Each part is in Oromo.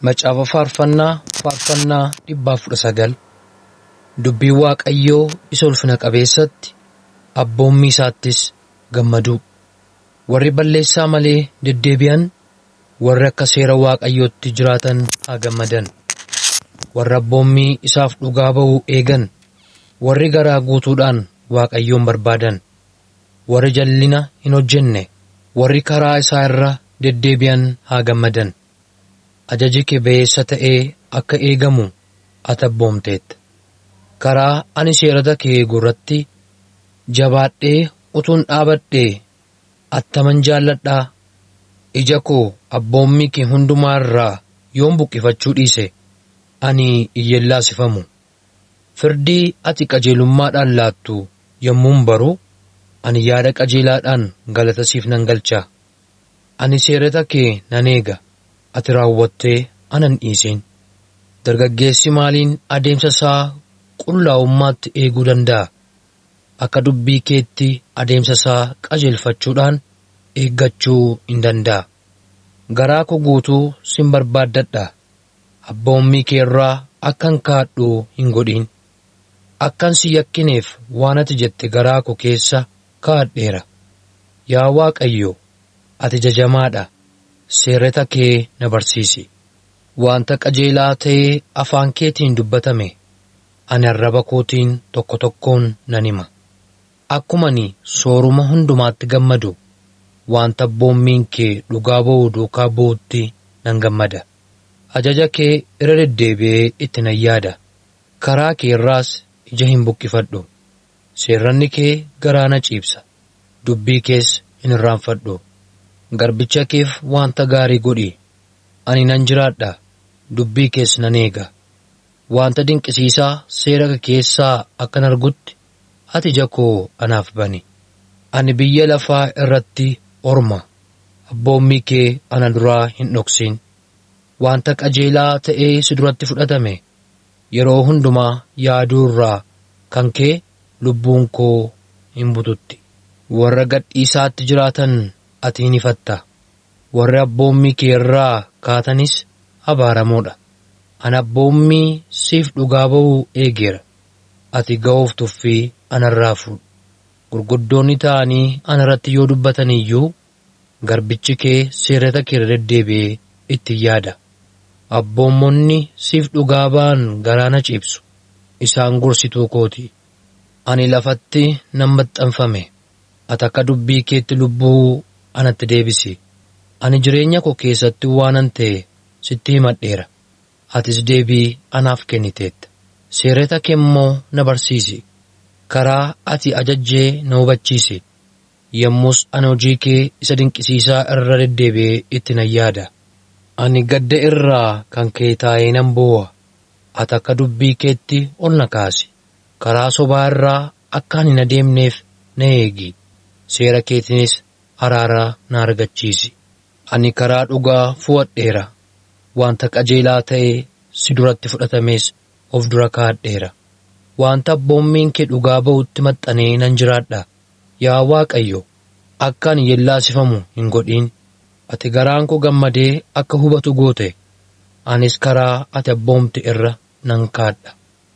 Macaafa Faarfannaa Faarfannaa 119. Dubbii Waaqayyoo isa ulfina qabeessatti, abboommii isaattis gammaduu. Warri balleessaa malee deddeebi'an, warri akka seera Waaqayyootti jiraatan haa gammadan. Warri abboommii isaaf dhugaa ba'uu eegan, warri garaa guutuudhaan Waaqayyoon barbaadan, warri jallina hin hojjenne, warri karaa isaa irra deddeebi'an haa gammadan. Ajaji kee ba'eessa ta'ee akka eegamu ati abboomteetta. Karaa ani seerata kee eegu irratti jabaadhee utuun dhaabadhee attaman jaalladhaa. Ija koo abboommii kee hundumaa irraa yoon buqqifachuu dhiise ani hin yellaasifamu. Firdii ati qajeelummaadhaan laattu yommuun baru ani yaada qajeelaadhaan galata siif nan galcha. Ani seerata kee nan eega, ati raawwattee ana hin dhiisin. Dargaggeessi maaliin adeemsa isaa qullaa'ummaatti eeguu danda'a? Akka dubbii keetti adeemsa isaa qajeelfachuudhaan eeggachuu hin danda'a. Garaa koo guutuu sin barbaaddadha. Abboommii kee irraa akkan kaadhu hin godhin. Akkan si yakkineef waan ati jette garaa koo keessa kaa'adheera. Yaa Waaqayyo, ati jajamaadha. Seerata kee na barsiisi. Wanta qajeelaa ta'ee afaan keetiin dubbatame, ani arraba kootiin tokko tokkoon nan hima. Akkuma ani sooruma hundumaatti gammadu, wanta abboommiin kee dhugaa ba'u duukaa bu'utti nan gammada. Ajaja kee irra deddeebi'ee itti nan yaada. Karaa kee irraas ija hin buqqifadhu. Seerranni kee garaa na ciibsa. Dubbii kees hin irraanfadhu. Garbicha keef wanta gaarii godhi. Ani nan jiraadha. Dubbii kees nan eega. Wanta dinqisiisaa seera kee keessaa akkan argutti ati ija koo anaaf bani. Ani biyya lafaa irratti orma. Abboommii kee ana duraa hin dhoksin. Wanta qajeelaa ta'ee si duratti fudhatame yeroo hundumaa yaaduu irraa kan kee lubbuun koo hin bututti. Warra gadhiisaatti jiraatan ati hin ifatta. Warri abboommii kee irraa kaatanis abaaramoodha. Ani abboommii siif dhugaa ba'uu eegeera. Ati ga'uuf tuffii anarraa fuudhi. Gurguddoonni ta'anii anarratti yoo dubbatan iyyuu garbichi kee seerata kee irra deddeebi'ee itti yaada. Abboommonni siif dhugaa ba'an garaa na ciibsu. Isaan gorsituu kooti. Ani lafatti nan maxxanfame. Ati akka dubbii keetti lubbuu anatti deebisi. Ani jireenya koo keessatti waanan ta'e sitti himadheera. Atis deebii anaaf kenniteetta. Seerata kee immoo na barsiisi. Karaa ati ajajjee na hubachiisi. Yommus ani hojii kee isa dinqisiisaa irra deddeebi'ee itti nan yaada. Ani gadda irraa kan kee taa'ee nan boo'a. Ati akka dubbii keetti ol na kaasi. Karaa sobaa irraa akka ani hin adeemneef na eegi. Seera keetiinis araara na argachiisi. Ani karaa dhugaa fu'adheera. Wanta qajeelaa ta'e si duratti fudhatames of dura kaa'adheera. Wanta abboommiin kee dhugaa ba'utti maxxanee nan jiraadha. Yaa Waaqayyo, akka ani yellaasifamu hin godhin. Ati garaan koo gammadee akka hubatu goote. Anis karaa ati abboomte irra nan kaadha.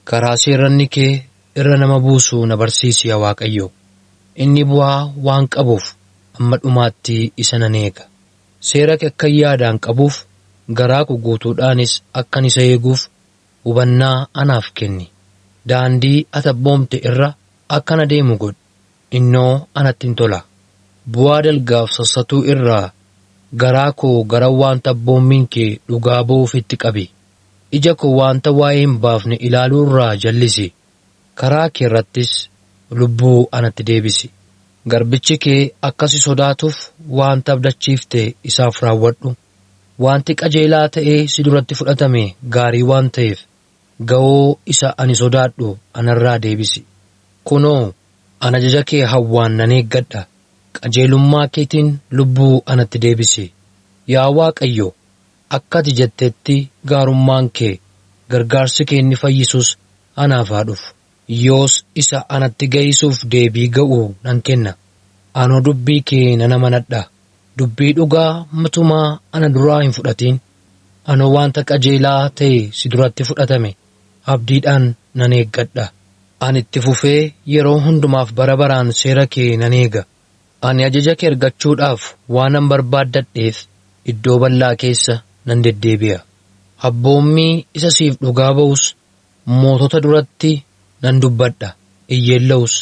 Karaa seerranni kee irra nama buusu na barsiisi yaa Waaqayyo. Inni bu'aa waan qabuuf amma dhumaatti isa nan eega. Seera kee akkan yaadaan qabuuf garaa koo guutuudhaanis akkan isa eeguuf hubannaa anaaf kenni. Daandii ati abboomte irra akkan adeemu godhi. Innoo anatti hin tola. Bu'aa dalgaaf sassatuu irraa garaa koo gara wanta abboommiin kee dhugaa ba'uufitti qabi. Ija koo wanta waa'ee hin baafne ilaaluu irraa jallisi. Karaa kee irrattis lubbuu anatti deebisi. Garbichi kee akka si sodaatuuf wanta abdachiifte isaaf raawwadhu. Wanti qajeelaa ta'ee si duratti fudhatame gaarii waan ta'eef ga'oo isa ani sodaadhu anarraa deebisi. Kunoo, ani ajaja kee hawwaan nan eeggadha. Qajeelummaa keetiin lubbuu anatti deebisi. Yaa Waaqayyo, akka ati jettetti gaarummaan kee, gargaarsi kee inni fayyisus anaaf haa dhufu. Yoos isa anatti ga'isuuf deebii ga'u nan kenna. Anoo dubbii kee nan amanadha. Dubbii dhugaa matumaa ana duraa hin fudhatin. Anoo wanta qajeelaa ta'e si duratti fudhatame abdiidhaan nan eeggadha. Ani itti fufee yeroo hundumaaf bara baraan seera kee nan eega. Ani ajaja kee argachuudhaaf waanan barbaaddadheef iddoo bal'aa keessa nan deddeebi'a. Abboommii isa siif dhugaa ba'us mootota duratti nan dubbadha, iyyeella'us.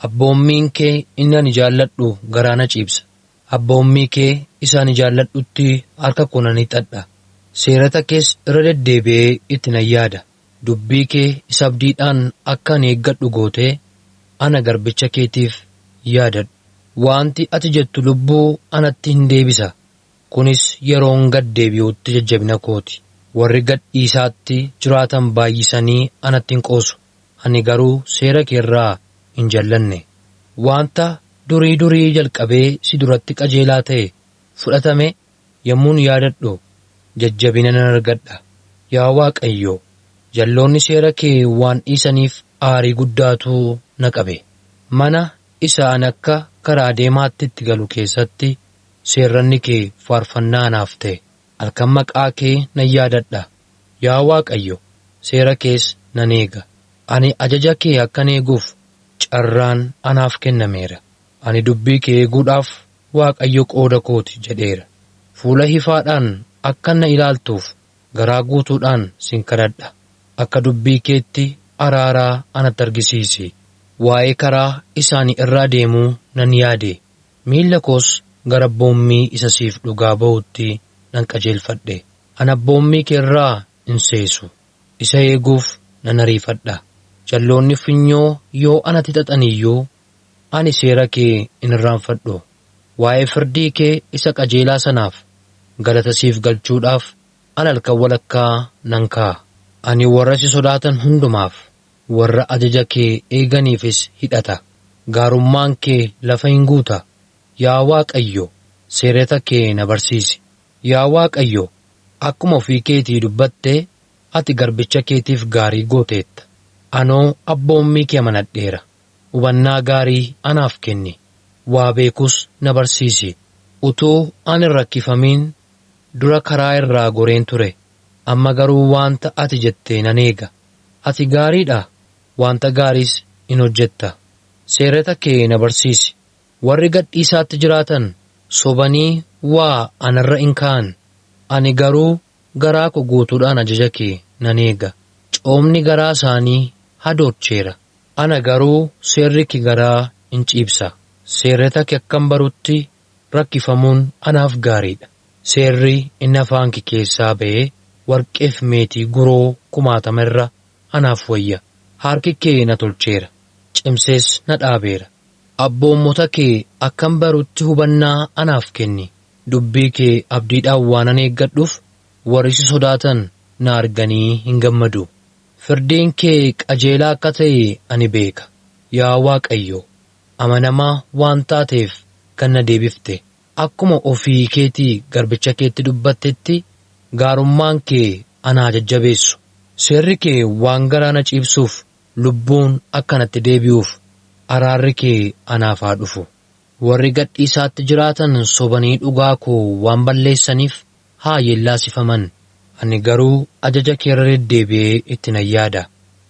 Abboommiin kee inni ani jaalladhu garaa na ciibsa. Abboommii kee isa ani jaalladhutti harka koo nan hiixadha. Seerata kees irra deddeebi'ee itti nan yaada. Dubbii kee isa abdiidhaan akka ani eeggadhu gootee ana garbicha keetiif yaadadhu. Wanti ati jettu lubbuu anatti hin deebisa. Kunis yeroon gad deebi'utti jajjabina kooti. Warri gad dhiisaatti jiraatan baay'isanii anatti hin qoosu. Ani garuu seera kee irraa hin jallanne. Wanta durii durii jalqabee si duratti qajeelaa ta'e fudhatame yommuun yaadadhu jajjabina nan argadha. Yaa Waaqayyo, jalloonni seera kee waan dhiisaniif aarii guddaatu na qabe. Mana isa ani akka karaa deemaatti itti galu keessatti seerranni kee faarfannaa anaaf ta'e. Halkan maqaa kee nan yaadadha. Yaa Waaqayyo, seera kees nan eega. Ani ajaja kee akkan eeguuf carraan anaaf kennameera. Ani dubbii kee eeguudhaaf Waaqayyo qooda kooti jedheera. Fuula ifaadhaan akka na ilaaltuuf garaa guutuudhaan sin kadhadha. Akka dubbii keetti araaraa anatti argisiisi. Waa'ee karaa isaanii irraa deemuu nan yaade. Miilla koos gara abboommii isa siif dhugaa ba'utti nan qajeelfadhe. Ani abboommii kee irraa hin seesu. Isa eeguuf nan ariifadha. Jalloonni funyoo yoo anatti xaxan iyyuu ani seera kee hin irraanfadhu. Waa'ee firdii kee isa qajeelaa sanaaf galata siif galchuudhaaf ani halkan walakkaa nan ka'a. Ani warra si sodaatan hundumaaf warra ajaja kee eeganiifis hidhata. Gaarummaan kee lafa hin guuta. Yaa Waaqayyo, seerata kee na barsiisi. Yaa Waaqayyo, akkuma ofii keetii dubbatte ati garbicha keetiif gaarii gooteetta. Anoo abboommii kee amanadheera. Hubannaa gaarii anaaf kenni. Waa beekus na barsiisi. Utuu ani hin rakkifamiin dura karaa irraa goreen ture. Amma garuu wanta ati jette nan eega. Ati gaariidha, wanta gaariis in hojjetta. Seerata kee na barsiisi. Warri gadhiisaatti jiraatan sobanii waa anarra in kaa'an. Ani garuu garaa koo guutuudhaan ajaja kee nan eega. Coomni garaa isaanii hadoorcheera. Ana garuu seerri kee garaa in ciibsa. Seerata kee akkan barutti rakkifamuun anaaf gaariidha. Seerri inni afaan kee keessaa ba'ee warqeef meetii guroo kumaatama irra anaaf wayya. Harki kee na tolcheera, cimsees na dhaabeera. Abboommota kee akkan barutti hubannaa anaaf kenni. Dubbii kee abdiidhaan waanan eeggadhuuf warri si sodaatan na arganii hin gammadu. Firdiin kee qajeelaa akka ta'e ani beeka. Yaa Waaqayyo, amanamaa waan taateef kan na deebifte. Akkuma ofii keetii garbicha keetti dubbattetti gaarummaan kee anaa jajjabeessu. Seerri kee waan garaa na ciibsuuf lubbuun akka natti deebi'uuf araarri kee anaaf haa dhufu. Warri gadhiisaatti jiraatan sobanii dhugaa koo waan balleessaniif haa yeellaasifaman. Ani garuu ajaja kee irra deddeebi'ee itti nan yaada.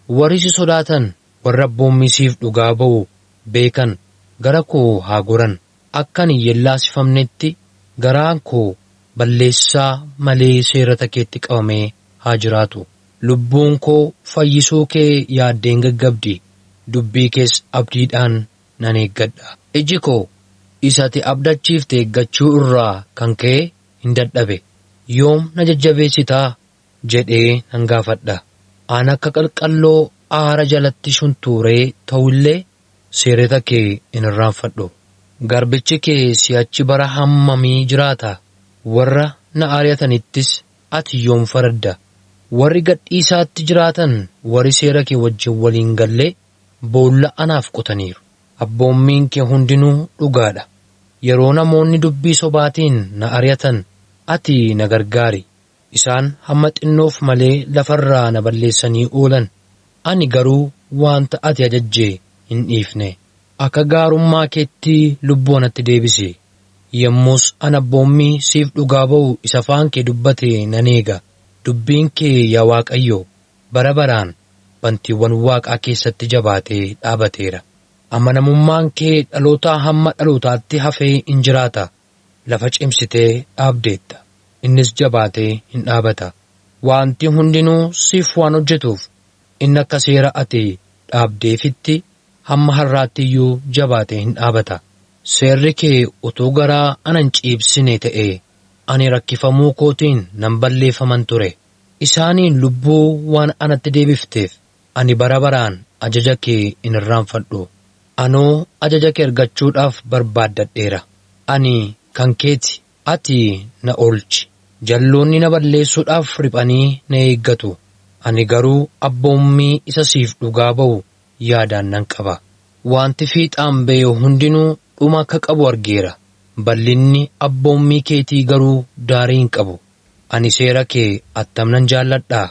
Warri si sodaatan warra abboommii siif dhugaa ba'u beekan gara koo haa goran. Akka ani yeellaasifamnetti garaan koo balleessaa malee seerata keetti qabamee haa jiraatu. Lubbuun koo fayyisuu kee yaaddeen gaggabdi. Dubbii kees abdiidhaan nan eeggadha. Iji koo isa ati abdachiifte eeggachuu irraa kan ka'e hin dadhabe. Yoom na jajjabeessitaa jedhee nan gaafadha. Ani akka qalqalloo aara jalatti shuntuuree ta'ullee seerata kee hin irraanfadhu. Garbichi kee si'achi bara hammamii jiraata? Warra na ari'atanittis ati yoom faradda? Warri gadhiisaatti jiraatan warri seera kee wajjin waliin gallee boolla anaaf qotaniiru. Abboommiin kee hundinuu dhugaadha. Yeroo namoonni dubbii sobaatiin na ari'atan ati na gargaari. Isaan hamma xinnoof malee lafarraa na balleessanii oolan. Ani garuu wanta ati ajajje hin dhiifne. Akka gaarummaa keetti lubbuu anatti deebisi. Yommus ana abboommii siif dhugaa ba'u isa afaan kee dubbate nan eega. Dubbiin kee yaa Waaqayyo bara baraan bantiiwwan waaqaa keessatti jabaatee dhaabateera. Amanamummaan kee dhalootaa hamma dhalootaatti hafee in jiraata. Lafa cimsitee dhaabdeetta. Innis jabaatee hin dhaabata. Wanti hundinuu siif waan hojjetuuf inni akka seera ati dhaabdeefitti hamma har'aatti iyyuu jabaatee hin dhaabata. Seerri kee utuu garaa ana hin ciibsine ta'ee ani rakkifamuu kootiin nan balleeffaman ture. Isaaniin lubbuu waan anatti deebifteef ani bara baraan ajaja kee hin irraanfadhu. Anoo ajaja kee argachuudhaaf barbaaddadheera. Ani kan keeti, ati na oolchi. Jalloonni na balleessuudhaaf riphanii na eeggatu. Ani garuu abboommii isa siif dhugaa ba'u yaadaan nan qaba. Wanti fiixaan ba'e hundinuu dhuma akka qabu argeera. Bal'inni abboommii keetii garuu daarii hin qabu. Ani seera kee attam nan jaalladhaa.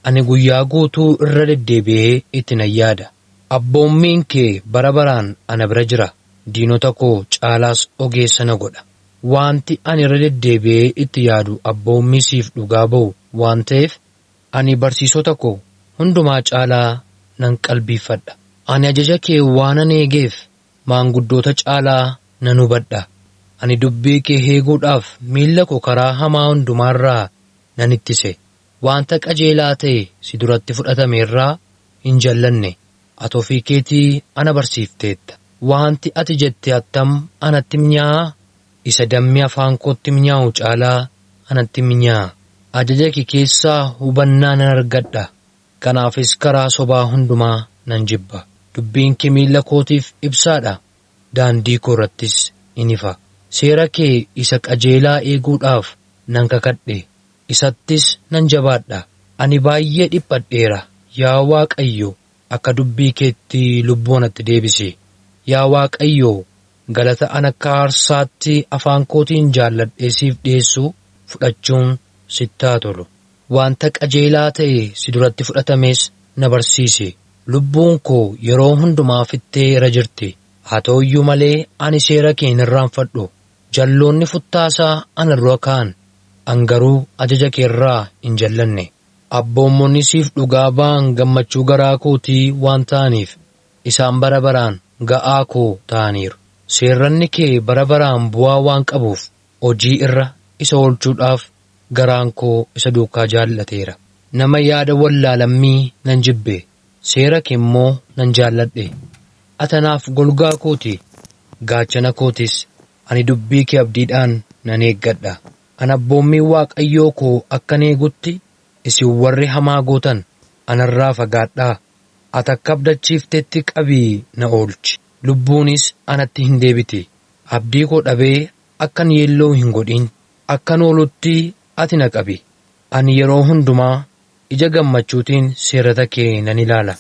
Ani guyyaa guutuu irra deddeebi'ee itti nan yaada. Abboommiin kee bara baraan ana bira jira. Diinota koo caalaas ogeessa na godha. Wanti ani irra deddeebi'ee itti yaadu abboommii siif dhugaa ba'u waan ta'eef ani barsiisota koo hundumaa caalaa nan qalbiifadha. Ani ajaja kee waanan eegeef maanguddoota caalaa nan hubadha. Ani dubbii kee eeguudhaaf miilla koo karaa hamaa hundumaarraa nan ittise. Wanta qajeelaa ta'e si duratti fudhatame irraa hin jallanne. Ati ofii keetii ana barsiifteetta. Wanti ati jette attam anatti mi'aa'a. Isa dammi afaan kootti mi'aawu caalaa anatti mi'aa'a. Ajaja kee keessaa hubannaa nan argadha. Kanaafis karaa sobaa hundumaa nan jibba. Dubbiin kee miilla kootiif ibsaadha. Daandii koo irrattis in ifa. Seera kee isa qajeelaa eeguudhaaf nan kakadhe. Isattis nan jabaadha. Ani baay'ee dhiphadheera. Yaa Waaqayyo, akka dubbii keetti lubbuu anatti deebisi. Yaa Waaqayyo, galata an akka aarsaatti afaan kootiin jaalladhee siif dhiyeessu fudhachuun sitti haa tolu. Wanta qajeelaa ta'e si duratti fudhatames na barsiisi. Lubbuun koo yeroo hundumaa fittee irra jirti. Haa ta'u iyyuu malee ani seera kee hin irraanfadhu. Jalloonni futtaasaa ana dura ka'an. An garuu ajaja kee irraa hin jallanne. Abboommonni siif dhugaa ba'an gammachuu garaa kootii waan ta'aniif isaan bara baraan ga'aa koo ta'aniiru. Seerranni kee bara baraan bu'aa waan qabuuf hojii irra isa oolchuudhaaf garaan koo isa duukaa jaallateera. Nama yaada wallaalammii nan jibbe, seera kee immoo nan jaalladhe. Ati anaaf golgaa kooti, gaachana kootis. Ani dubbii kee abdiidhaan nan eeggadha. Ani abboommii Waaqayyoo koo akkan eegutti isin warri hamaa gootan anarraa fagaadhaa. Ati akka abdachiiftetti qabii na oolchi. Lubbuunis anatti hin deebiti. Abdii koo dhabee akkan yeelloo hin godhin. Akkan oolutti ati na qabi. Ani yeroo hundumaa ija gammachuutiin seerata kee nan ilaala.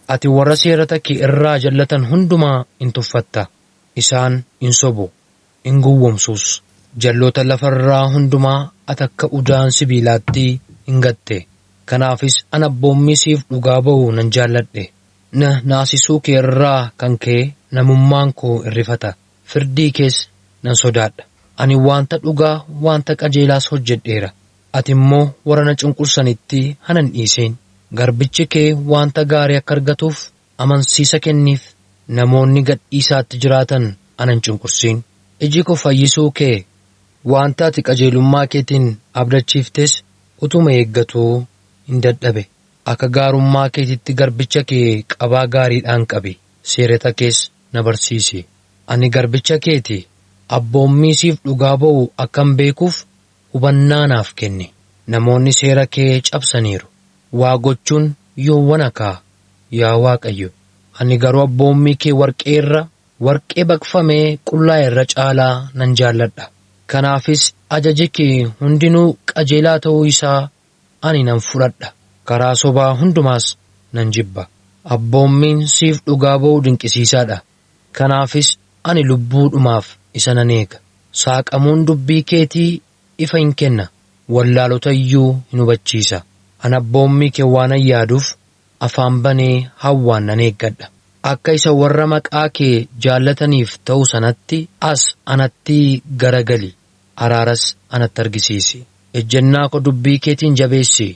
Ati warra seerata kee irraa jallatan hundumaa in tuffatta. Isaan in sobu, in gowwoomsus. Jalloota lafarraa hundumaa ati akka udaan sibiilaatti hin gatte. Kanaafis an abboommii siif dhugaa ba'u nan jaalladhe. Na naasisuu kee irraa kan ka'e namummaan koo irrifata. Firdii kees nan sodaadha. Ani wanta dhugaa wanta qajeelaas hojjedheera. Ati immoo warra na cunqursanitti hanan dhiisin. Garbichi kee wanta gaarii akka argatuuf amansiisa kenniif. Namoonni gadhiisaatti jiraatan anan cunqursin. Iji koo fayyisuu kee wanta ati qajeelummaa keetiin abdachiiftes utuma eeggatuu hin dadhabe. Akka gaarummaa keetitti garbicha kee qabaa gaariidhaan qabi. Seerata kees na barsiisi. Ani garbicha keeti. Abboommii siif dhugaa ba'u akkan beekuuf hubannaa naaf kenni. Namoonni seera kee cabsaniiru. Waa gochuun yoowwan akaa. Yaa Waaqayyo, ani garuu abboommii kee warqee irra, warqee baqfamee qullaa irra caalaa nan jaalladha. Kanaafis ajaji kee hundinuu qajeelaa ta'uu isaa ani nan fudhadha. Karaa sobaa hundumaas nan jibba. Abboommiin siif dhugaa ba'u dinqisiisaadha. Kanaafis ani lubbuudhumaaf isa nan eega. Saaqamuun dubbii keetii ifa hin kenna. Wallaalota iyyuu hin hubachiisa. Ani abboommii kee waanan yaaduuf afaan banee hawwaan nan eeggadha. Akka isa warra maqaa kee jaallataniif ta'u sanatti as anatti garagali. Araaras anatti argisiisi. Ejjennaa koo dubbii keetiin jabeessi.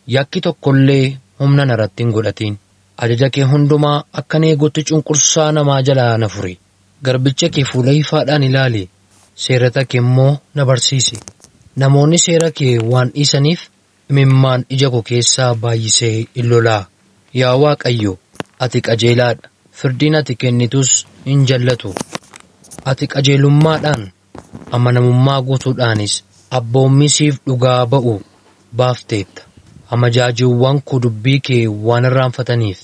Yakki tokkollee humna narratti hin godhatin. Ajaja kee hundumaa akkan eegutti cunqursaa namaa jalaa na furi. Garbicha kee fuula ifaadhaan ilaali. Seerata kee immoo na barsiisi. Namoonni seera kee waan dhiisaniif imimmaan ija koo keessaa baay'isee in lolaa. Yaa Waaqayyo, ati qajeelaadha. Firdiin ati kennitus hin jallatu. Ati qajeelummaadhaan, amanamummaa guutuudhaanis abboommii siif dhugaa ba'u baafteetta. Amajaajiiwwan koo dubbii kee waan irraanfataniif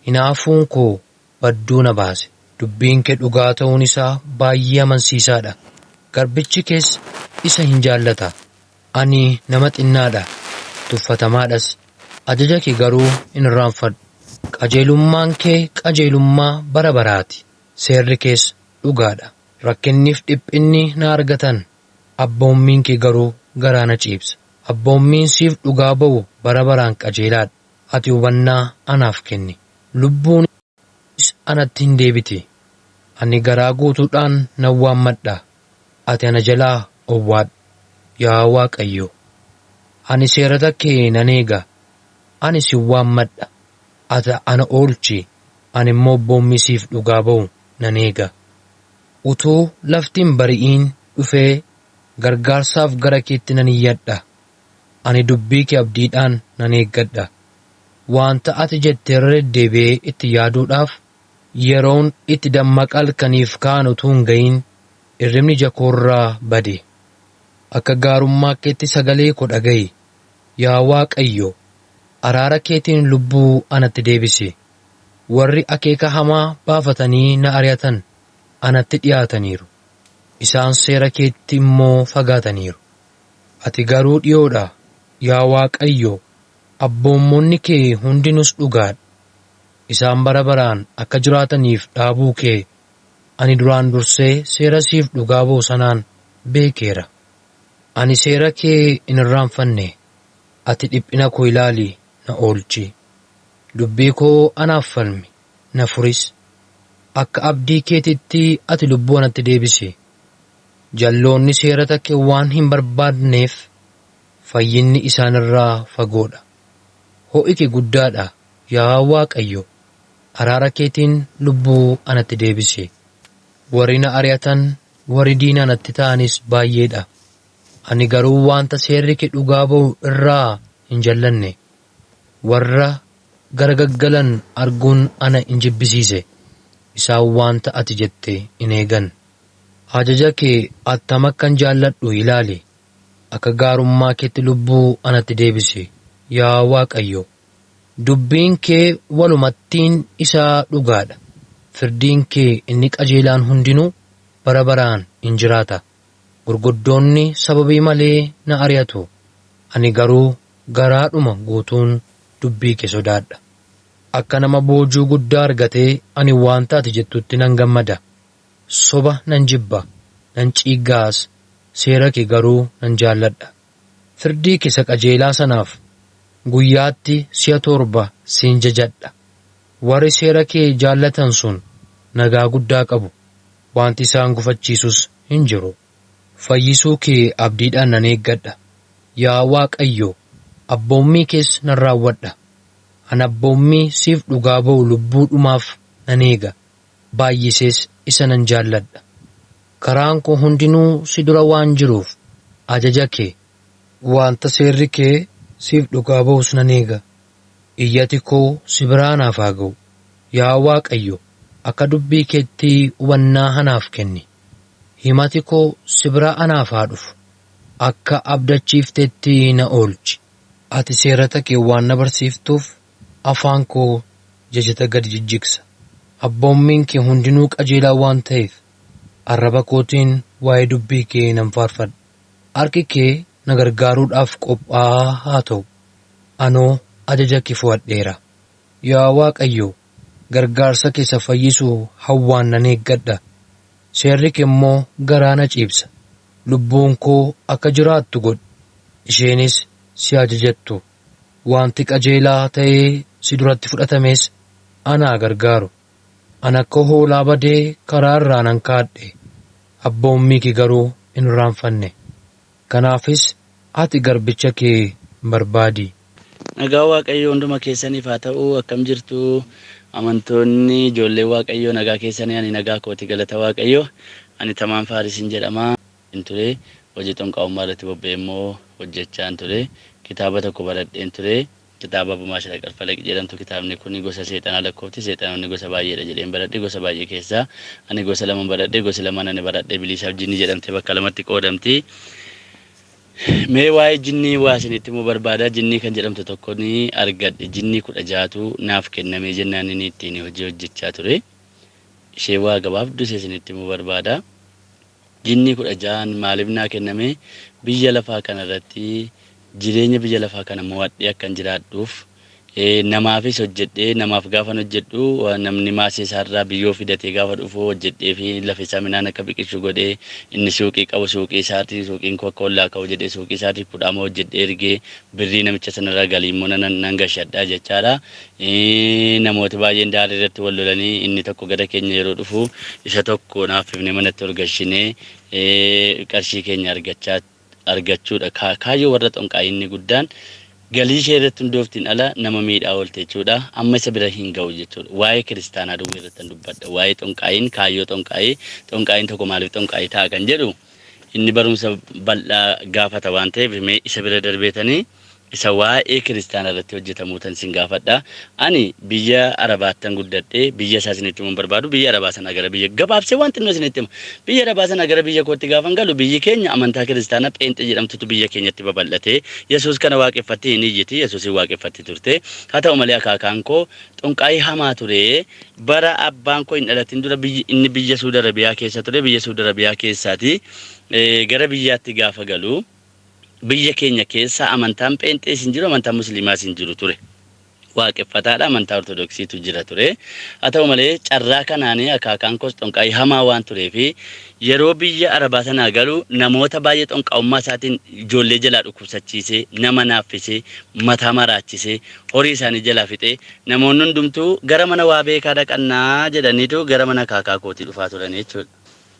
hinaafuun koo badduu na baase. Dubbiin kee dhugaa ta'uun isaa baay'ee amansiisaadha. Garbichi kees isa hin jaallata. Ani nama xinnaadha, tuffatamaadhas. Ajaja kee garuu hin irraanfadhu. Qajeelummaan kee qajeelummaa bara baraati. Seerri kees dhugaadha. Rakkinniif dhiphinni na argatan. Abboommiin kee garuu garaa na ciibsa. Abboommiin siif dhugaa ba'u bara baraan qajeelaadha. Ati hubannaa anaaf kenni. Lubbuunis anatti hin deebiti. Ani garaa guutuudhaan nan waammadha. Ati ana jalaa owwaadhu. Yaa Waaqayyo, ani seerata kee nan eega. Ani si waammadha. Ati ana oolchi. Ani immoo abboommii siif dhugaa ba'u nan eega. Utuu lafti hin bari'iin dhufee gargaarsaaf gara keetti nan iyyadha. Ani dubbii kee abdiidhaan nan eeggadha. Wanta ati jette irra deddeebi'ee itti yaaduudhaaf yeroon itti dammaqa halkaniif ka'an utuu hin ga'in hirribni ija koorraa bade. Akka gaarummaa keetti sagalee koo dhaga'i. Yaa Waaqayyo, araara keetiin lubbuu anatti deebisi. Warri akeeka hamaa baafatanii na ari'atan anatti dhi'aataniiru. Isaan seera keetti immoo fagaataniiru. Ati garuu dhi'oodha, yaa Waaqayyo, abboommonni kee hundinus dhugaadha. Isaan bara baraan akka jiraataniif dhaabuu kee ani duraan dursee seera siif dhugaa ba'u sanaan beekeera. Ani seera kee hin irraanfanne. Ati dhiphina koo ilaali na oolchi. Dubbii koo anaaf falmi, na furis. Akka abdii keetitti ati lubbuu anatti deebisi. Jalloonni seerata kee waan hin barbaadneef fayyinni isaan irraa fagoodha. Ho'i kee guddaadha, yaa Waaqayyo, araara keetiin lubbuu anatti deebisi. Warri na ari'atan, warri diina anatti ta'anis baay'eedha. Ani garuu wanta seerri kee dhugaa ba'u irraa hin jallanne. Warra garagaggalan arguun ana hin jibbisiise. Isaan wanta ati jette hin eegan. Ajaja kee attam akkan jaalladhu ilaali. Akka gaarummaa keetti lubbuu anatti deebisi. Yaa Waaqayyo, dubbiin kee walumattiin isaa dhugaadha. Firdiin kee inni qajeelaan hundinuu bara baraan in jiraata. Gurguddoonni sababii malee na ari'atu. Ani garuu garaadhuma guutuun dubbii kee sodaadha. Akka nama boojuu guddaa argatee ani wanta ati jettutti nan gammada. Soba nan jibba, nan ciiggaas, seera kee garuu nan jaalladha. Firdii kee isa qajeelaa sanaaf guyyaatti si'a 7 siin jajadha. Warri seera kee jaallatan sun nagaa guddaa qabu. Wanti isaan gufachiisus hin jiru. Fayyisuu kee abdiidhaan nan eeggadha. Yaa Waaqayyo, abboommii kees nan raawwadha. Ani abboommii siif dhugaa ba'u lubbuudhumaaf nan eega. Baay'isees isa nan jaalladha. Karaan koo hundinuu si dura waan jiruuf ajaja kee, wanta seerri kee siif dhugaa ba'us nan eega. Iyyati koo si biraa naaf haa ga'u. Yaa Waaqayyo, akka dubbii keetti hubannaa anaaf kenni. Himati koo si bira anaaf haa dhufu. Akka abdachiiftetti na oolchi. Ati seerata kee waan na barsiiftuuf afaan koo jajata gad jijjigsa. Abboommiin kee hundinuu qajeelaa waan ta'eef arraba kootiin waa'ee dubbii kee nan faarfadha. Harki kee na gargaaruudhaaf qophaa'aa haa ta'u. Anoo ajaja kee fo'adheera. Yaa Waaqayyo, gargaarsa kee isa fayyisu hawwaan nan eeggadha. Seerri kee immoo garaa na ciibsa. Lubbuun koo akka jiraattu godhi. Isheenis si ajajattu. Wanti qajeelaa ta'ee si duratti fudhatames anaa gargaaru. Ani akka hoolaa badee karaa irraa nan kaadhe. Abboommii kee garuu hin irraanfanne. Kanaafis ati garbicha kee barbaadi. Nagaa Waaqayyoo hunduma keessaniif haa ta'u. Akkam jirtu amantoonni ijoollee Waaqayyoo? Nagaa keessanii? Ani nagaa kooti, galata Waaqayyoo. Ani Tamaan Faarisiin jedhama. Ture hojii xonqaa'ummaa irratti bobba'ee immoo hojjechaan ture. Kitaaba tokko baradheen ture. Kitaaba Bumaashara Qarfalaq jedhamtu. Kitaabni kun gosa seexanaa lakkoofti. Seexanoonni gosa baay'eedha jedheen baradhe. Gosa baay'ee keessaa ani gosa lama baradhe. Gosi lamaan ani baradhe biliisaaf jinni jedhamte bakka lamatti qoodamti. Mee waa'ee jinnii waa isinitti himuu barbaada. Jinnii kan jedhamtu tokko ni argadhe. Jinnii 16tu naaf kennamee jennaan inni ittiin hojii hojjechaa ture. Ishee waa gabaabduu ishee isinitti himuu barbaada. Jinnii 16n maaliif naa kenname? Biyya lafaa kanarratti jireenya biyya lafaa kana mo'adhee akkan jiraadhuuf, namaafis hojjedhee, namaaf gaafan hojjedhu namni maasii isaarraa biyyoo fidatee gaafa dhufu hojjedhee fi lafa isaa midhaan akka biqilchu godhee, inni suuqii qabu suuqii isaatii suuqiin koo akka ollaa ka'u jedhee suuqii isaatii kudhaama hojjedhee ergee birrii namicha sanarraa galii immoo nan gashadha jechaadha. Namooti baay'een daarii irratti wal lolanii inni tokko gara keenya yeroo dhufu isa tokko naaffifnee manatti ol gashinee qarshii keenya argachuudha. Kaayyoo warra xonqaa'ii inni guddaan galii ishee irratti hundooftiin ala nama miidhaa oolte jechuudha. Amma isa bira hin ga'u jechuudha. Waa'ee kiristaanaa duwwaa irratti dubbadha. Waa'ee xonqaa'iin, kaayyoo xonqaa'ii, xonqaa'iin tokko maaliif xonqaa'ii ta'a kan jedhu inni barumsa bal'aa gaafata waan ta'eef mee isa bira darbeetanii isa waa'ee kiristaanaa irratti hojjetamuu tan sin gaafadha. Ani biyya Arabaattan guddadhe. Biyya isaa isinitti himuun barbaadu. Biyya Arabaa sana gara biyya gabaabsee waan xinnoo isinitti hima. Biyya Arabaa sana gara biyya kootti gaafan galu biyyi keenya amantaa kiristaanaa pheenxee jedhamtutu biyya keenyatti babal'ate. Yesuus kana waaqeffatti hin iyyiti. Yesuusin waaqeffatti turte. Haa ta'u malee akaakaan koo xonqaa'ii hamaa ture. Bara abbaan koo hin dhalatin dura inni biyya Suudi Arabiyaa keessa ture. Biyya Suudi Arabiyaa keessaati gara biyyaatti gaafa galu biyya keenya keessa amantaan pheenxees hin jiru, amantaan musliimaas hin jiru ture. Waaqeffataadha, amantaa Ortodoksiitu jira ture. Haa ta'u malee carraa kanaan akaakaan koos xonqaa'ii hamaa waan tureefi yeroo biyya Arabaa sanaa galu namoota baay'ee xonqaa'ummaa isaatiin ijoollee jalaa dhukkubsachiisee, nama naaffisee, mataa maraachisee, horii isaanii jalaa fixee, namoonni hundumtuu gara mana waa beekaa dhaqannaa jedhaniitu gara mana akaakaa kootii dhufaa turan jechuudha.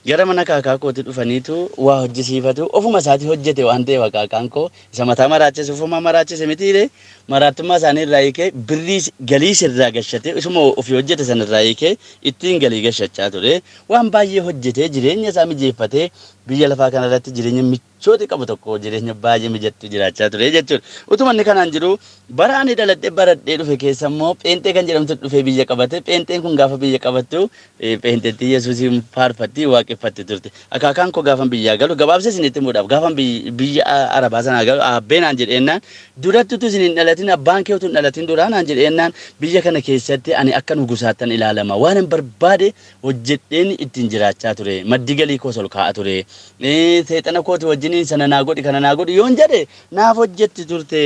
Gara mana akaakaa kootii dhufaniitu waa hojjisiifatu. Ofuma isaatii hojjete waan ta'eef akaakaan koo isa mataa maraachise ofuma maraachise mitiire, maraattummaa isaanii irraa hiikee birrii galii sirraa gashatee isuma ofii hojjete sana irraa hiikee ittiin galii gashachaa ture. Waan baay'ee hojjetee jireenya isaa mijeeffatee biyya lafaa kanarratti jireenya michooti qabu tokko, jireenya baay'ee mijattuu jiraachaa ture jechuudha. Utuma inni kanaan jiru bara ani dhaladhee baradhee dhufe keessa immoo pheenxee kan jedhamtu dhufee biyya qabate. Pheenxeen kun gaafa biyya qabattu pheenxeetti Yesuusiin faarfatti, waaqeffatti turte. Akaakaan koo gaafan biyyaa galu, gabaabsee isinitti himuudhaaf, gaafan biyya Arabaa sanaa galu aabbee naan jedheennaan, duratti utuu isin hin dhalatin, abbaan kee utuu hin dhalatin duraa naan jedheennaan, biyya kana keessatti ani akka nugusaattan ilaalama. Waan hin barbaade hojjedheen ittiin jiraachaa ture. Maddi galii koos ol kaa'a ture. Seexana kooti wajjiniin sana naa godhi, kana naa godhi yoon jedhe naaf hojjetti turte.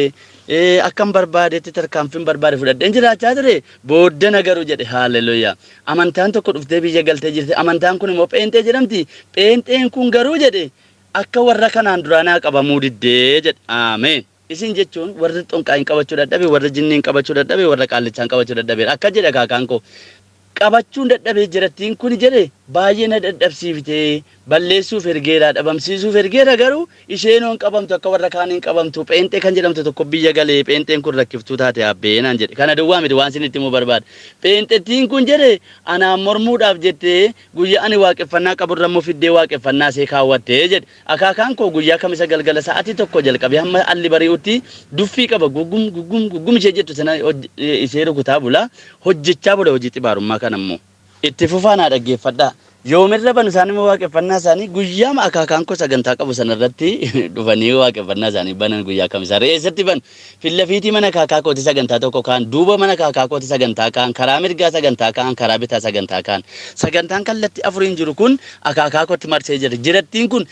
Akkan barbaadetti tarkaanfiin barbaade fudhadheen jiraachaa ture. Booddana garuu jedhe, haaleluyyaa. Amantaan tokko dhuftee biyya galtee jirti. Amantaan kun immoo pheenxee jedhamti. Pheenxeen kun garuu jedhe akka warra kanaan duraa naa qabamuu diddee jedhe. Ameen. Isin jechuun warri xonqaayin qabachuu dadhabe, warra jinniin qabachuu dadhabe, warra qaallichaan qabachuu dadhabe. Akka jedhe akaakaan koo. Qabachuun dadhabee jirattiin kun jedhe baay'ee na dadhabsiiftee, balleessuuf ergeera, dhabamsiisuuf ergeera, garuu isheen qabamtu akka warra kaaniin qabamtu. Pheenxee kan jedhamtu tokko biyya galee, pheenxeen kun rakkiftuu taate abbee naan jedhe. Kana duwwaa miti waan isinitti himuu barbaada. Pheenxettiin kun jedhe anaan mormuudhaaf jettee guyyaa ani waaqeffannaa qaburra immoo fiddee waaqeffannaa ishee kaawwattee jedhe. Akaakaan koo guyyaa kamisa galgala sa'aatii 1 jalqabee hamma alli bari'utti duffii qaba, gugum gugum gugum ishee jettu sana ishee rukutaa bula, hojjechaa bula hojii xibaarummaa kana immoo. Itti fufaa naa dhaggeeffadhaa. Yoomirra banu isaan immoo waaqeffannaa isaanii? Guyyaama akaakaan koo sagantaa qabu sanarratti dhufanii waaqeffannaa isaanii banan guyyaa kamisaa. Eessatti banu? Fillafiitii mana akaakaa kooti sagantaa tokko kaan, duuba mana akaakaa kooti sagantaa kaan, karaa mirgaa sagantaa kaan, karaa bitaa sagantaa kaan. Sagantaan kallattii afuriin jiru kun akaakaa kootti marsee jira. Jirattiin kun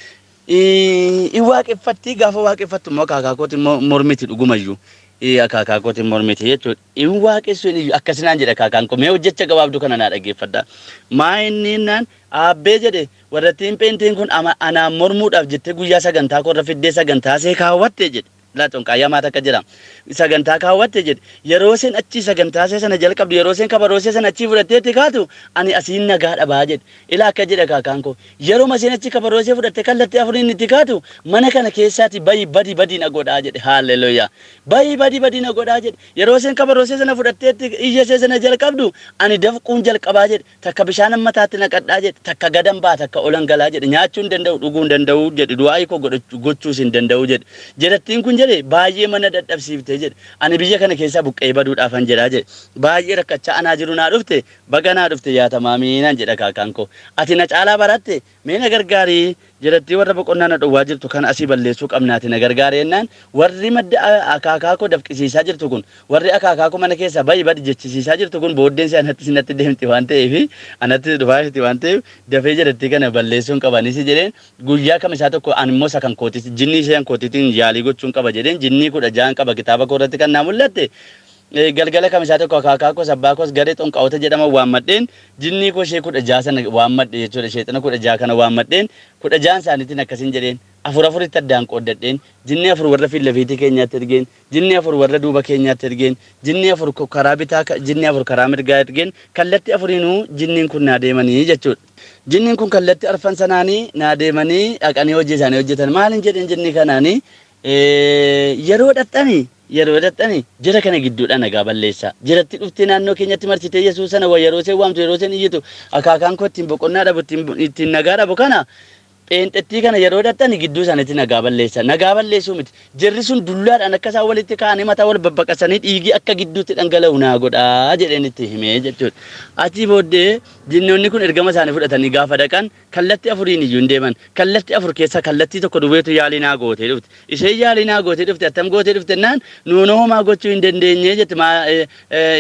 in waaqeffatti, gaafa waaqeffattu immoo akaakaa kooti mormiti dhugumayyuu. Akaakaa kooti mormiti jechuudha. In waaqessu inni akkasinaan jedha akaakaan koo. Mee hojjecha gabaabduu kana naa dhaggeeffadha. Maa inni naan aabbee jedhe warrattiin pheenteen kun anaan mormuudhaaf jettee guyyaa sagantaa koorra fiddee sagantaa see kaawwatte jedhe. Laa xonqaayyaa maata akka jira. Sagantaa kaawwatte jedhe. Yeroo isheen achii sagantaa ishee sana jalqabdu, yeroo isheen kabaroo ishee sana achii fudhattee itti kaatu, ani asiin nagaa dhabaa jedhe. Ilaa akka jedhe akaakaan koo. Yeroo isheen achii kabaroo ishee fudhattee kallattii afuriin itti kaatu, mana kana keessaati bayi badi badi na godhaa jedhe. Haalleluuyaa. Bayi badi badi na godhaa jedhe. Yeroo isheen kabaroo ishee sana fudhattee itti iyya ishee sana jalqabdu, ani dafquun jalqabaa jedhe. Takka bishaan mataatti naqadhaa jedhe, takka gadan baa, takka olan galaa jedhe. Nyaachuu hin danda'u, dhuguu hin danda'u jedhe, du'aa koo gochuus hin danda'u jedhe. Jedhattiin kun jedhe baay'ee mana dadhabsiifte jedhe. Ani biyya kana keessaa buqqee baduudhaafan jedhaa jedhe. Baay'ee rakkachaa anaa jiru naa dhufte, baga naa dhufte yaa tamaamiinaan jedha kaakaan koo. Ati na caalaa baratte, mee na gargaarii, jedhattii warra boqonnaa na dhowwaa jirtu kan asii balleessuu qabnaati na gargaari jennaan, warri madda akaakaa koo dafqisiisaa jirtu kun, warri akaakaa koo mana keessaa bayi badi jechisiisaa jirtu kun booddeen see anatti sinatti deemti waan ta'eef, anatti dhufaa jirti waan ta'eef, dafee jedhattii kana balleessuun qabanis jedheen. Guyyaa kamisaa tokko ani immoo isa kan kootis jinnii ishee kootiitiin yaalii gochuun qaba jedheen. Jinnii 16 qaba kitaaba koo irratti kan naa mul'atte. Galgala kamisaa tokko akaakaa koos abbaa koos garee xonqaa'ota jedhaman waammadheen, jinnii koo ishee 16 sana waammadhe jechuudha. Sheexana 16 kana waammadheen, 16 isaaniitiin akkasiin jedheen. Afur afuritti addaan qooddadheen, jinnii afur warra fiillafiitii keenyaatti ergeen, jinnii afur warra duuba keenyaatti ergeen, jinnii afur karaa bitaa, jinnii afur karaa mirgaa ergeen. Kallattii afuriinuu jinniin kun naa deemanii jechuudha. Jinniin kun kallattii arfan sanaanii naa deemanii dhaqanii hojii isaanii hojjetan. Maalin jedheen jinnii kanaanii? Yeroo dhaxxanii jara kana gidduudhaan nagaa balleessaa. Jiratti dhuftee naannoo keenyatti marsitee Yesuus sana yeroo isheen waamtu, yeroo isheen iyyitu, akaakaan koo ittiin boqonnaa dhabu, ittiin nagaa dhabu kana, pheenxettii kana yeroo dhaxxani gidduu isaaniitti nagaa balleessa. Nagaa balleessuu miti. Jarri sun dullaadhaan akka isaan walitti ka'anii mataa wal babbaqasanii dhiigi akka gidduutti dhangala'u naa godhaa jedheen itti himee jechuudha. Achii booddee jinnoonni kun ergama isaanii fudhatanii gaafa dhaqan kallattii afuriin iyyuu hin deeman. Kallattii afur keessaa kallattii tokko duwweetu yaalii naa gootee dhufte. Isheen yaalii naa gootee dhufte attam gootee dhufte naan, nuunoo homaa gochuu hin dandeenye jette.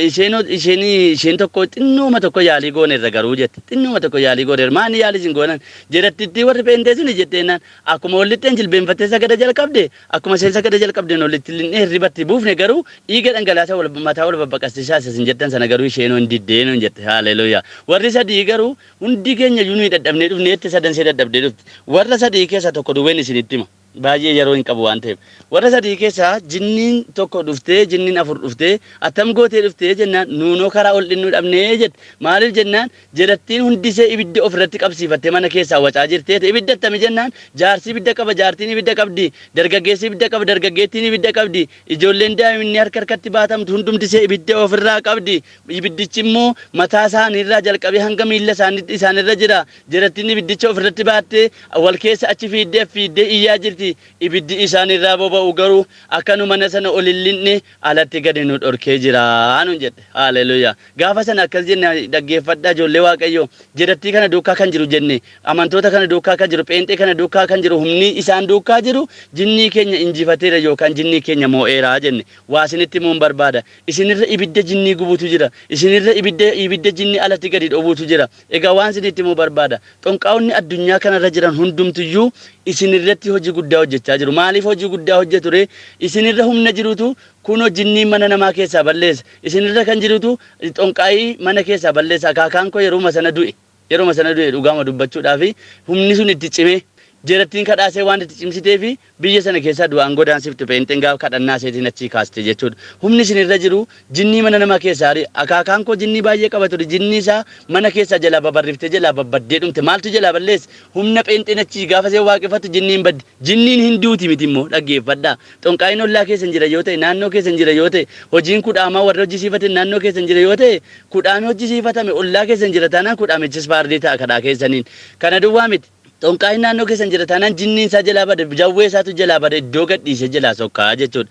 Isheen tokko xinnooma tokko yaalii gooneerra garuu jette. Xinnooma tokko yaalii gooneerra. Maani yaalii isin goonan? Jedhattitti warri pheenxee suni jetteenaan, akkuma wallitteen jilbeenfattee sagada jalqabde, akkuma isheen sagada jalqabdeen olitti linnee hirribatti buufne, garuu dhiiga dhangalaasa wal mataa wal babbaqasiisaa isin jettan sana garuu isheenoo hin diddeenoo jette. Haleluuyaa. Warri sadii garuu hundi keenya iyyuu nuyi dadhabnee dhufne jette, sadan ishee dadhabdee dhufte. Warra sadii keessaa tokko duwween isinitti hima. Baay'ee yeroo hin qabu waan ta'eef. Warra sadii keessaa jinniin tokko dhuftee, jinniin afur dhuftee attam gootee dhuftee jennaan, nuunoo karaa ol dhinnuu dhabnee jette. Maaliif jennaan, jedhattiin hundisee ibidda ofirratti qabsiifattee mana keessaa wacaa jirtee. Ibidda attami jennaan, jaarsi ibidda qaba, jaartiin ibidda qabdi, dargaggeessi ibidda qaba, dargaggeettiin ibidda qabdi, ijoolleen daa'imni harka harkatti baatamtu hundumtisee ibidda ofirraa qabdi. Ibiddichi immoo mataa isaaniirraa jalqabee hanga miilla isaaniirra jira. Jedhattiin ibiddicha ofirratti baattee wal keessa achi fiiddee fiiddee iyyaa jirti. Ibiddi isaanirraa boba'u garuu akka nu mana sana ol hin linne alatti gadi nu dhorkee jira nuun jedhe. Haleluuyaa. Gaafa sana akkas jenne, dhaggeeffadhaa ijoollee Waaqayyoo. Jedhattii kana duukaa kan jiru jenne, amantoota kana duukaa kan jiru, pheenxee kana duukaa kan jiru, humni isaan duukaa jiru jinnii keenya injifateera yookaan jinnii keenya moo'eera jenne. Waa isinitti himuun barbaada. Isinirra ibidda jinnii gubutu jira. Isinirra ibidda jinnii alatti gadi dhobuutu jira. Egaa waan isinitti himuu barbaada. Xonqaa'onni addunyaa kanarra jiran hundumtuyyuu isinirratti hojii guddaa hojjechaa jiru. Maaliif hojii guddaa hojjetu ree? Isinirra humna jirutu kunoo jinnii mana namaa keessaa balleessa. Isinirra kan jirutu xonqaa'ii mana keessaa balleessa. Akaakaan koo yeruma sana du'e. Yeruma sana du'e dhugaama dubbachuudhaafi humni sun itti cimee jerattiin kadhaasee waan itti cimsitee fi biyya sana keessaa du'aan godaansiftu pheenxeen gaafa kadhannaa isheetiin achii kaaste jechuudha. Humni isinirra jiru jinnii mana namaa keessaa ari'a. Akaakaan koo jinnii baay'ee qaba ture. Jinnii isaa mana keessaa jalaa babarriftee jalaa babbaddee dhumte. Maaltu jalaa balleesse? Humna pheenxeen achii gaafa isheen waaqeffattu jinniin baddi. Jinniin hin duuti miti immoo, dhaggeeffadhaa. Xonqaa'iin ollaa keessa hin jira yoo ta'e, naannoo keessa hin jira yoo ta'e, hojiin kudhaamaa warra hojjisiifatan naannoo keessa hin jira yoo ta'e, kudhaamii hojjisiifatame ollaa keessa hin jira taanaan kudhaamichis faardii ta'a kadhaa keessaniin. Kana duwwaa miti. Xonqaa'iin naannoo keessa hin jira taanaan jinniin isaa jalaa bade, jawwee isaatu jalaa bade, iddoo gadhiisee jalaa sokkaa jechuudha.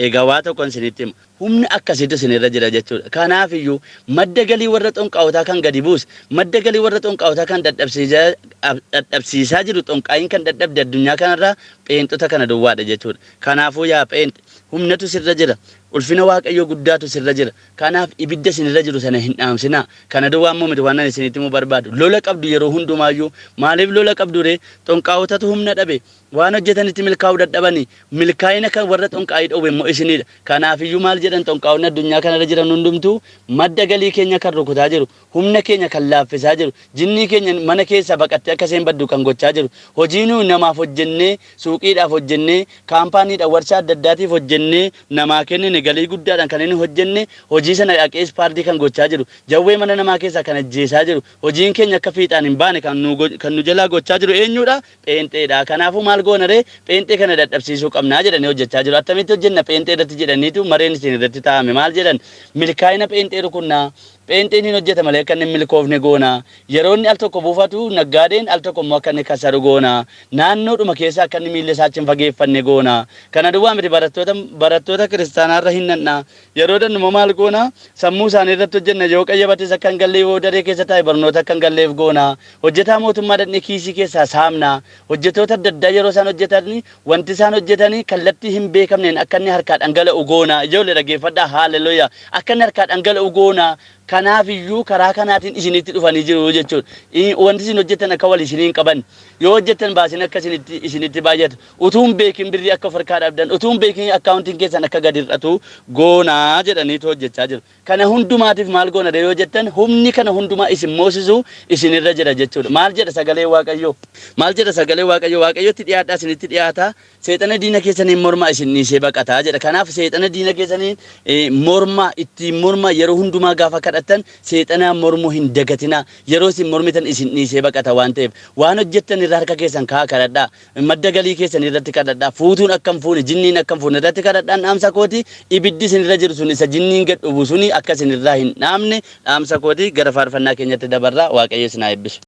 Egaa waa tokkon isinitti hima. Humna akkasiitu isinirra jira jechuudha. Kanaaf iyyuu madda galii warra xonqaawotaa kan gadi buuse, madda galii warra xonqaawotaa kan dadhabsiisaa jiru, xonqaa'iin kan dadhabde addunyaa kanarraa pheenxota kana duwwaadha jechuudha. Kanaafuu yaa pheenxe, humnatu sirra jira. Ulfina Waaqayyoo guddaatu sirra jira. Kanaaf ibidda isinirra jiru sana hin dhaamsinaa. Kana duwwaa immoo miti waan ani isinitti himuu barbaadu. Lola qabdu yeroo hundumaayyuu. Maaliif lola qabdu ree? Xonqaa'otatu humna dhabe. Waan hojjetanitti milkaa'uu dadhabani. Milkaa'ina kan warra xonqaa'ii dhowwe immoo isinidha. Kanaafiyyuu maal jedhan xonqaa'onni addunyaa kanarra jiran hundumtuu madda galii keenya kan rukutaa jiru, humna keenya kan laaffisaa jiru, jinnii keenya mana keessaa baqattee akka isheen baddu kan gochaa jiru, hojii nuyi namaaf hojjennee, suuqiidhaaf hojjennee, kaampaaniidhaan warshaa adda addaatiif hojjennee namaa kennine galii guddaadhaan kan inni hojjenne hojii sana dhaqee ispaardii kan gochaa jiru, jawwee mana namaa keessaa kan ajjeesaa jiru, hojiin keenya akka fiixaan hin baane kan nu kan nu jalaa gochaa jiru eenyudha? Pheenxeedha. Kanaafuu maal goona ree? Pheenxee kana dadhabsiisuu qabna jedhanii hojjechaa jiru. Attamitti hojjenna pheenxee irratti jedhaniitu mareen isin irratti taa'ame. Maal jedhan? Milkaa'ina pheenxee rukunnaa. Pheenxeen hin hojjeta malee akka inni hin milkoofne goona. Yeroo inni al tokko buufatu naggaadeen al tokko immoo akka inni kasaru goona. Naannoodhuma keessa akka inni miilla isaa achi hin fageeffanne goona. Kana duwwaa miti barattoota barattoota kiristaanaa irra hin nanna. Yeroo dannu immoo maal goona? Sammuu isaanii irratti hojjenna. Yoo qayyabates akka hin galle, yoo daree keessa taa'e barnoota akka hin galleef goona. Hojjetaa mootummaa dhaqnee kiisii keessaa saamna. Hojjetoota adda addaa yeroo isaan hojjetan wanti isaan hojjetan kallattii hin beekamneen akka inni harkaa dhangala'u goona. Ijoollee dhaggeeffadhaa. Haaleluyyaa. Akka inni harkaa dhangala'u goona. Kanaaf iyyuu karaa kanaatiin isinitti dhufanii jiru jechuudha. Wanti isin hojjettan akka wal isinii hin qaban. Yoo hojjettan baasiin akka isinitti isinitti baay'atu. Utuu hin beekin birrii akka of harkaa dhabdan, utuu hin beekin akkaawuntiin keessan akka gad hir'atu goona jedhaniitu hojjechaa jiru. Kana hundumaatiif maal goona ree yoo jettan, humni kana hundumaa isin moosisu isinirra jira jechuudha. Maal jedha sagaleen Waaqayyoo? Maal jedha sagaleen Waaqayyoo? Waaqayyotti dhiyaadhaa isinitti dhiyaata. Seexana diina keessaniin mormaa isin dhiisee baqata jedha. Kanaaf seexana diina keessaniin mormaa ittiin mormaa yeroo hundumaa gaafa kadhattan seexanaan mormuu hin dagatinaa. Yeroo isin mormitan isin dhiisee baqata waan ta'eef. Waan hojjettan irra harka keessan kaa'aa kadhadhaa. Madda galii keessanii irratti kadhadhaa. Fuutuun akka hin fuune, jinniin akka hin fuune irratti kadhadhaan dhaamsa kooti. Ibiddi isin irra jiru sun isa jinniin gad dhufu suni akka isin irraa hin dhaamne dhaamsa kooti. Gara faarfannaa keenyatti dabarraa. Waaqayyo isin haa eebbisu.